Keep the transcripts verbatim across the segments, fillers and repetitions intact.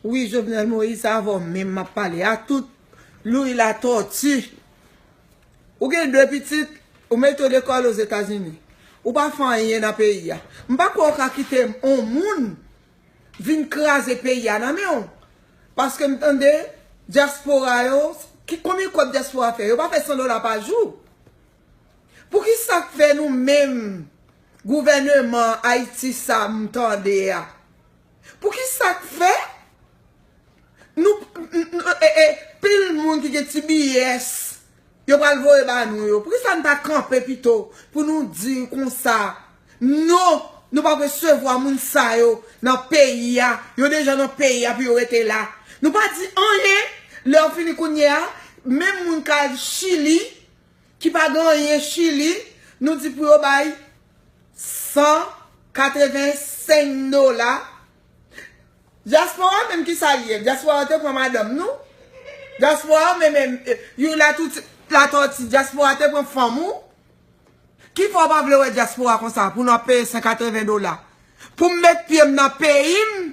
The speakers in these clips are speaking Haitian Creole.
Wi, Jovenel Moïse, se avè w menm m ap pale a, tout Louis Latortue. Ou gen de pitit, ou mete yo lekòl Ozetazini. Ou pa fè anyen nan peyi a. M pa kwè w ka kite yon moun vin kraze peyi a nan men w. Paske m tande dyaspora yo, ki, konbyen kòb dyaspora fè? Yo pa fè san dola pa jou. Poukisa k fè nou menm gouvèneman Ayiti sa m tande a? Poukisa k fè nou, n- n- e- e- pil moun ki gen T B S, yo pral voye ba nou yo? Poukisa n pa kanpe pito pou nou di konsa? Non, nou p ap resevwa moun sa yo nan peyi a. Yo deja nan peyi a pou yo rete la. Nou pa di anyen. Lè yo fini kounye a, menm moun k al Chili, ki pa gen anyen Chili, nou di pou yo bay san katrevensenk dola. Dyaspora menm ki sa l ye? Dyaspora te pran madanm nou? Dyaspora menm, menm, eh, Youri Latortue, Latortue, dyaspora te pran fanm ou? Ki fè w pa vle wè dyaspora konsa pou n ap peye san katreven dola? Pou m met pye m nan peyi m,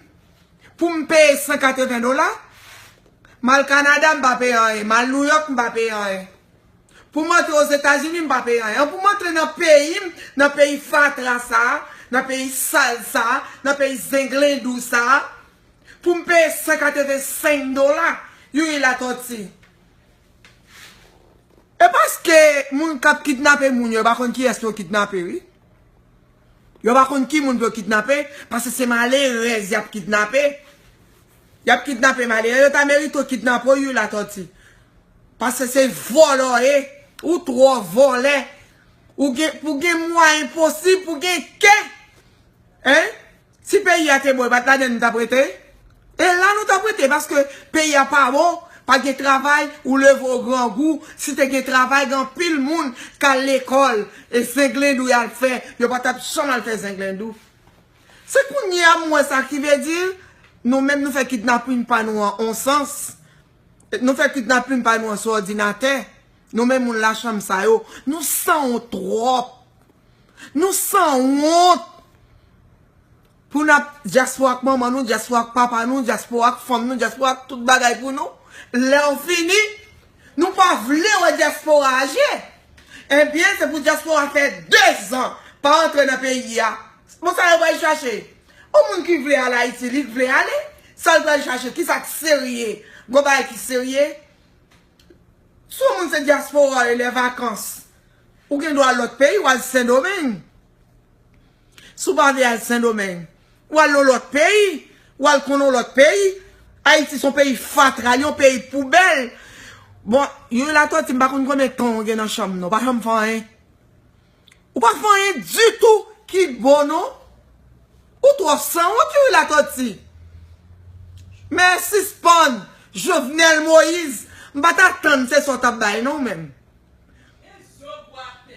pou m peye san katreven dola? M al Kanada, m pa peye anyen. M al New York, m pa peye anyen. Pou m antre Ozetazini, m pa peye anyen. Pou m antre nan peyi m, nan peyi fatra sa a, nan peyi sal sa a, nan peyi zenglendou sa a, pou m peye san katrevensenk dola, Youri Latortue. E paske moun k ap kidnape moun yo, yo pa konn kiyès yo kidnape, wi. Yo pa konn ki moun pou yo kidnape, paske se malerèz y ap kidnape. Y ap kidnape malerèz, yo ta merite w kidnape w, Youri Latortue. Paske se vòlè w ye, ou twò vòlè. Ou gen, pou gen mwayen posib, pou gen kè. Hein? Si peyi a te bon, e pa t ladan nou t ap rete? E la nou t ap rete, paske peyi a pa bon, pa gen travay, ou leve w grangou. Si te gen travay, gen anpil moun k al lekòl, e zenglendou y al fè, yo pa t ap janm al fè zenglendou. Se kounye a m wè sa ki vle di, nou menm nou fè kidnapin pa nou an on sans. Nou fè kidnapin pa nou an sou òdinatè. Nou menm moun lachanm sa yo, nou sanwont twòp. Nou sanwont. Pou n ap dyaspora ak manman nou, dyaspora ak papa nou, dyaspora ak fanm nou, dyaspora ak tout bagay pou nou. Lè w fini, nou pa vle wè dyaspora a je. Ebyen, se pou dyaspora fè dezan pa antre nan peyi a. Bon, sa yo pral chache? Yon moun ki vle al Ayiti, li vle ale. Sa l pral chache? Kisa k serye? Gon bagay ki serye? Si yon moun se dyaspora e lè vakans, ou gen dwa al lòt peyi, w al Sendomeng. Si w pa vle al Sendomeng, w al yon lòt peyi, w al konn yon lòt peyi. Ayiti se yon peyi fatra, yon peyi poubèl. Bon, Youri Latortue, m pa konn konbyen tan w gen nan chanm nan, w pa janm fè anyen. Ou pa fè anyen ditou ki bon, non. Ou twò sanwont, Youri Latortue. Men sispann, Jovenel Moïse, m pa t atann se sa w t ap bay, non, ou menm.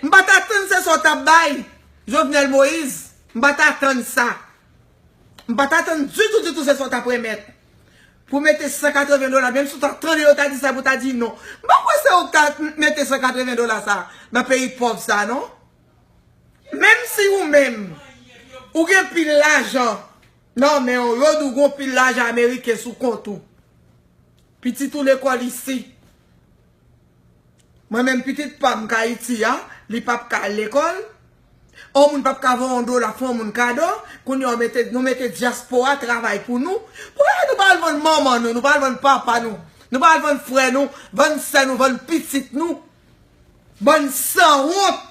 M pa t atann se sa w t ap bay, Jovenel Moïse. M pa t atann sa. M pa t atann ditou, ditou se sa w t ap remèt. Pou mete san katreven dola, menm si w ta tande yo ta di sa, pou w ta di non. M pa kwè se ou k ta mete san katreven dola sa nan peyi pòv sa, non. Menm si ou menm, ou gen pil lajan nan men w, yo di w gon pil lajan ameriken sou kont ou. Pitit ou lekòl isi. Mwen menm pitit pa m k Ayiti a, li p ap ka al lekòl. On moun p ap ka voye yon dola fè yon moun kado. Kounye a w mete, nou mete dyaspora travay pou nou. Poukisa nou pa al vann manman nou, nou pa al vann papa nou, nou pa al vann frè nou, vann sè nou, vann pitit nou? Bann sanwont!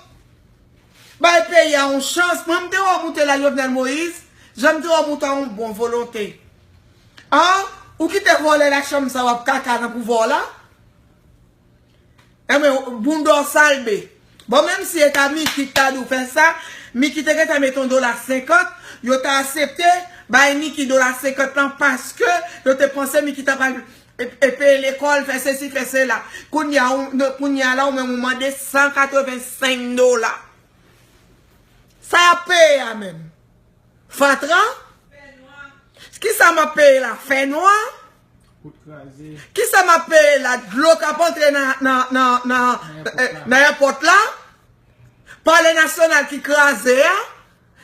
Bay peyi a yon chans. Mwen, m te wè w moute la, Jovenel Moïse, jan m te wè w moute a yon bon volonte. An? Ou kite vòlè lachanm sa w ap kaka nan pouvwa w la? Enben, bounda w salbe. Bon, menm si e ta Miki ki ta di w fè sa, Miki te gentan mete yon dola senkant, yo ta aksepte bay Miki dola senkant lan paske yo te panse Miki ta pral e, e peye lekòl, fè sesi, fè sela. Kounye a, ou, kounye a la, ou menm ou mande san katrevensenk dola. Sa y ap peye a menm? Fatra? Kisa m ap peye la? Fènwa? Kisa m ap peye la? Dlo k ap antre nan, nan, nan, nan, nan èpòt la? Palè Nasyonal ki kraze a?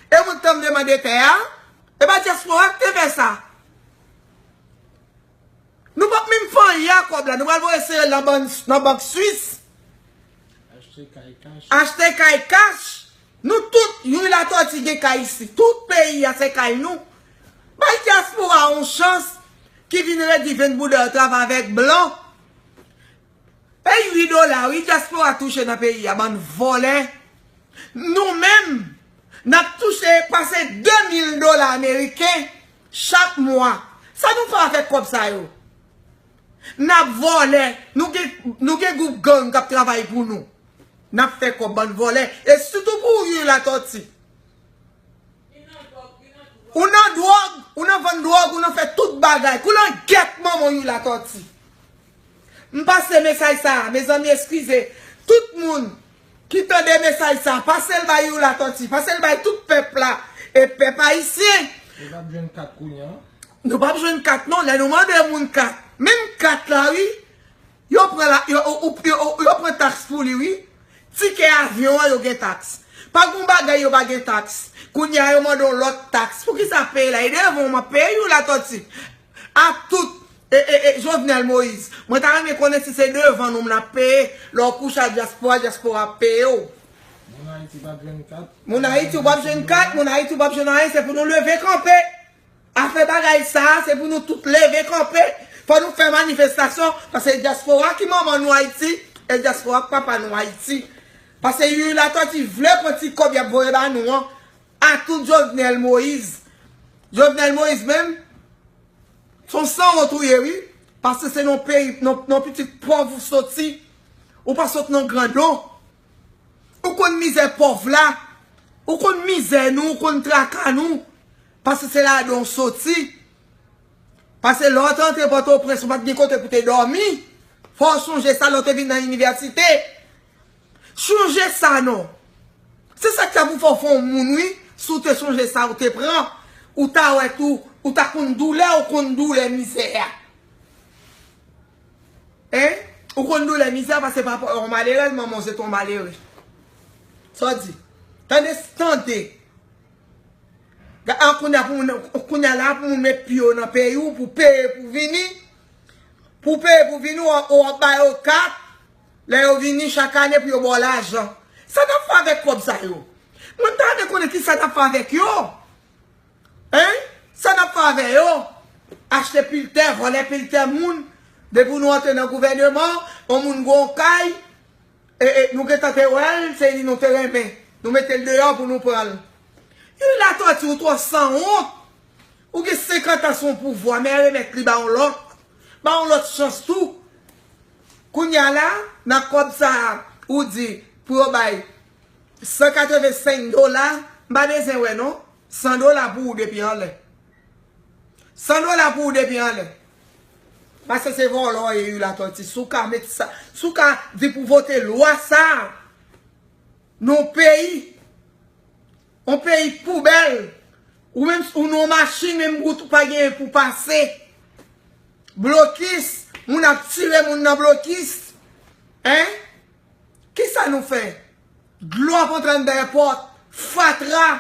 E moun k t ap demande tè a? E pa dyaspora k te fè sa? Nou pral voye sere l nan bank, nan bank Swis. Achte kay kach. Achte kay kach. Nou tout, Youri Latòti gen kay isi. Tout peyi a se kay nou. Bay dyaspora yon chans ki vin redi venn bouda yo travay avèk blan. E uit dola, wi, dyaspora touche nan peyi a, bann vòlè. Nou menm, n ap touche pase de mil dola ameriken chak mwa. Sa nou fè avèk kòb sa yo? N ap vòlè. Nou gen, nou gen gwoup gang k ap travay pou nou. N ap fè kòb, bann vòlè. E sitou pou ou, Youri Latòti. Ou nan dwòg, ou nan vann dwòg, ou nan fè tout bagay. Kou langèt manman w, Youri Latòti. M pase mesaj sa a, mezanmi, eskize. Tout moun ki tande mesaj sa a, pase l bay Youri Latòti, pase l bay tout pèp la, e pèp ayisyen. Nou p ap jwenn kat kounye a. Nou p ap jwenn kat non, lè nou mande moun kat. Menm kat la, wi. Yo pran la, yo, yo, yo, yo, yo pran taks pou li, wi. Tikè avyon an, yo gen taks. Pa gon bagay yo pa gen taks. Kounye a, yo mande yon lòt taks. Poukisa peye la? E devan w m ap peye, Youri Latòti. A tout, e, e, e, Jovenel Moïse. Mwen ta renmen konnen si se devan nou m ap peye. Lè w kouche a dyaspora, dyaspora ap peye w. Moun Ayiti p ap jwenn kat. Moun Ayiti, w p ap jwenn kat. Moun Ayiti, w p ap jwenn anyen. Se pou nou leve kanpe. Afè bagay sa a, se pou nou tout leve kanpe. Fò nou fè manifestasyon, paske dyaspora ki manman nou Ayiti, e dyaspora k papa nou Ayiti. Paske Youri Latòti vle pran ti kòb y ap voye ba nou an, a tout Jovenel Moïse. Jovenel Moïse menm, se yon sanwont ou ye, wi. Paske se nan peyi, nan, nan pitit pòv ou soti. Ou pa sot nan grandon. Ou konn mizè pòv la. Ou konn mizè nou, ou konn traka nou. Paske se ladan w soti. Paske lè w te antre Pòtoprens, ou pa t gen kote pou te dòmi. Fò w sonje sa lè w te vin nan inivèsite. Sonje sa non. Se sa k fè pou fò w fè yon moun, wi. Si w te sonje sa ou te pran, ou ta wè tou, ou ta konn doulè, ou konn doulè mizè a. Hein? Ou konn doulè mizè a paske papa w yon malerèz, manman w se t yon malere. Sa w di? Tande, tande. Ga-, an kounye a pou moun, kounye a la pou moun met pye w nan peyi w pou peye pou vini. Pou peye pou vini, w, w ap ba yo kat. Lè yo vini chak ane pou yo ba w lajan. Sa n ap fè avèk kòb sa yo? Mwen ta renmen konnen kisa n ap fè avèk yo. Hein? Sa n ap fè avè yo? Achte pil tè, vòlè pil tè moun. Depi nou antre nan gouvèneman, yon moun gen yon kay, e, e, nou gentan te wè l, se li nou te renmen. Nou mete l deyò pou nou pran l. Youri Latòti, ou twò sanwont. Ou gen senkant an sou yon pouvwa, men remèt li ba yon lòt. Ba yon lòt chans tou. Kounye a la, nan kòb sa a, ou di pou yo bay san katrevensenk dola, m pa bezwen wè non. San dola pou ou depi anlè. San dola pou ou depi anlè. Paske se vòlò w ye, Youri Latòti. Si w ka met sa, si w ka di pou vote lwa sa a, nan yon peyi, yon peyi poubèl, ou menm, ou nan yon machin, menm wout ou pa genyen pou pase. Blokis, moun ap tire moun nan blokis. Hein? Kisa nou fè? Dlo ap antre anndan èpòt. Fatra.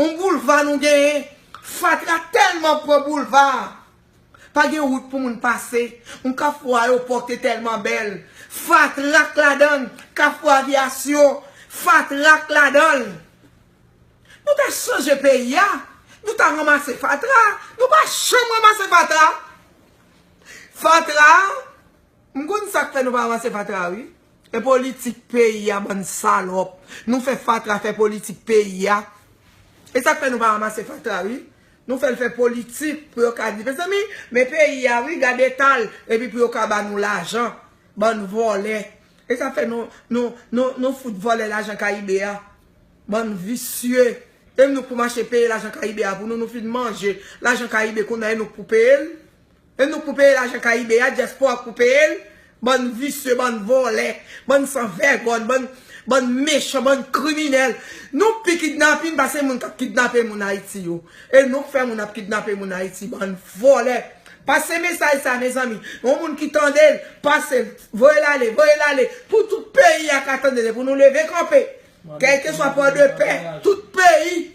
On boulva nou genyen. Fatra tèlman pran boulva. Pa gen wout pou moun pase. On kafou ayewopò ki te tèlman bèl. Fatra k ladan l. Kafou avyasyon. Fatra k ladan l. Nou ta chanje peyi a. Nou ta ranmase fatra. Nou pa janm ranmase fatra. Fatra. M konn sa k fè nou pa ranmase fatra, wi. E politik peyi a, bann salòp. Nou fè fatra fè politik peyi a. E sa k fè nou pa ranmase fatra, wi. Nou fè l fè politik pou yo ka di, mezanmi, men peyi a, wi, gad eta l. Epi pou yo ka ba nou lajan. Bann vòlè. E sa fè nou, nou, nou, nou fout vòlè lajan Kayibe a. Bann visye. E nou k pou mache peye lajan Kayibe a pou nou, nou fin manje lajan Kayibe, kounye a e nou k pou peye l. E nou k pou peye lajan Kayibe a, dyaspora k pou peye l. Bann visye, bann vòlè, bann sanvègòn, bann, bann mechan, bann kriminèl. Nou pi kidnapin pase moun k ap kidnape moun Ayiti yo. E nou k fè moun ap kidnape moun Ayiti, bann vòlè. Pase mesaj sa, mezanmi. Yon moun ki tande l, pase l, voye l ale, voye l ale. Pou tout peyi a ka tande l, e pou nou leve kanpe. Kèlkeswa pò de pè, tout peyi.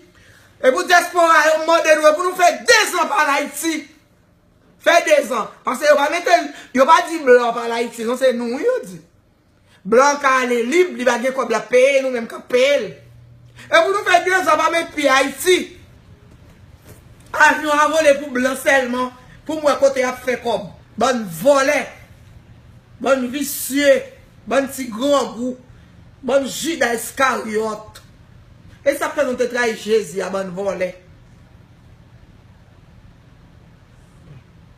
E pou dyaspora yo mande nou, e pou nou fè dezanpare Ayiti. Fè dezan. Paske yo pa mete l, yo pa di blan pa al Ayiti, non, se nou wi yo di. Blan ka ale lib, li pa gen kòb l ap peye, nou menm k ap peye l. E pou nou fè dezan pa met pye Ayiti. Avyon a vole pou blan sèlman, pou m wè kote y ap fè kòb. Bann vòlè, bann visye, bann ti grangou, bann Jida Iskaryòt. E sa k fè nou te trayi Jezi a, bann vòlè.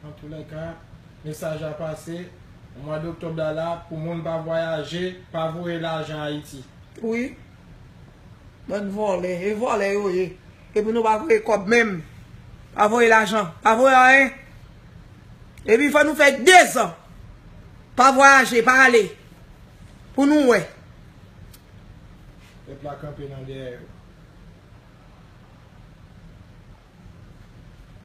Antoulèka, mesaj la pase. Mwa doktòb la la, pou moun pa vwayaje, pa voye lajan Ayiti. Wi. Bann vòlè. E vòlè yo ye. Epi nou pa voye kòb menm. Pa voye lajan. Pa voye anyen. Epi fò nou fè dezan. Pa vwayaje, pa ale. Pou nou wè. Pèp la kanpe nan dèyè yo.